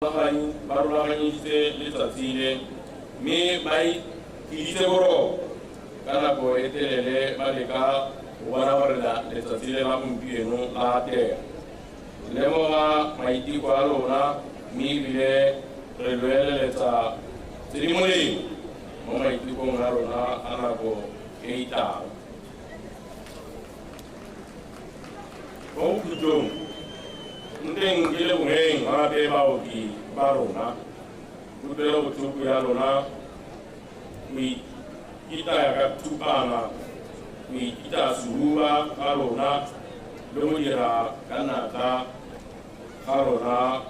Ba rulaganyeditse letsatsi le mme ba ikiditse boroko ka nako e telele ba leka go bona gore letsatsi le la gompieno la atlega. Lemoga maiteko a lona mme ebile re lo eleletsa tse di molemo mo maitekong a rona a nako e e tlang. Mo bokhutlong nteng ke lebogeng gape baoki ba rona, kutlwelobotlhoko ya lona, go ikitaya ka thupana, go ikitaya sehuba ga lona le go dira ka natla ga lona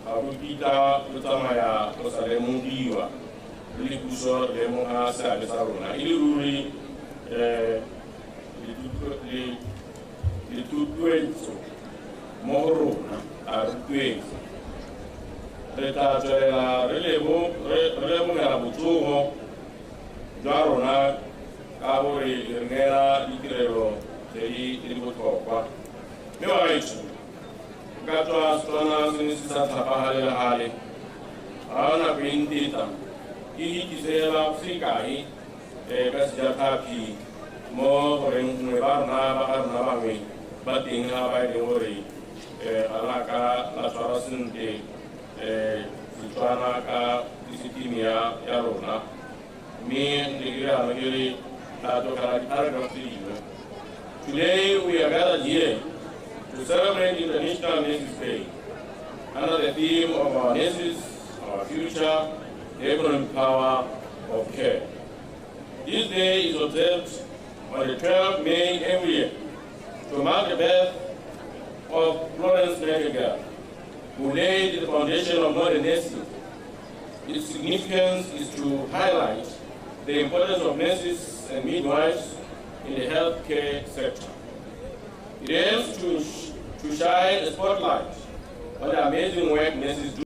ga go kitla go tsamaya go sa lemogiwa re le puso re lemoga seabe sa rona e le ruri le thotloetso mo go rona a rotloetsa. Re tla tswelela re lebogela botsogo jwa rona ka gore re neela ditirelo tse di botlhokwa. Mme bagaetsho, ka tswa Setswana se ne se sa tlhapagale le gale, ga nako e ntetla ke ikitsela sekai ka sejatlhapi mo goreng gongwe ba rona ba ga rona bangwe ba teng ga ba e leng gore ga la ka la tshwara sentle Setswana ka disipline ya rona. Mme ne ke rialo ke re tla tlogela di-paragraph tse dingwe. Today we are gathered here to celebrate International Nurses Day under the theme of our nurses, our future, the economic power of care. This day is observed on the 12th May every year to mark the birth of Florence Nightingale, who laid the foundation of modern nursing. Its significance is to highlight the importance of nurses and midwives in the healthcare sector. It aims to shine a spotlight on the amazing work nurses do.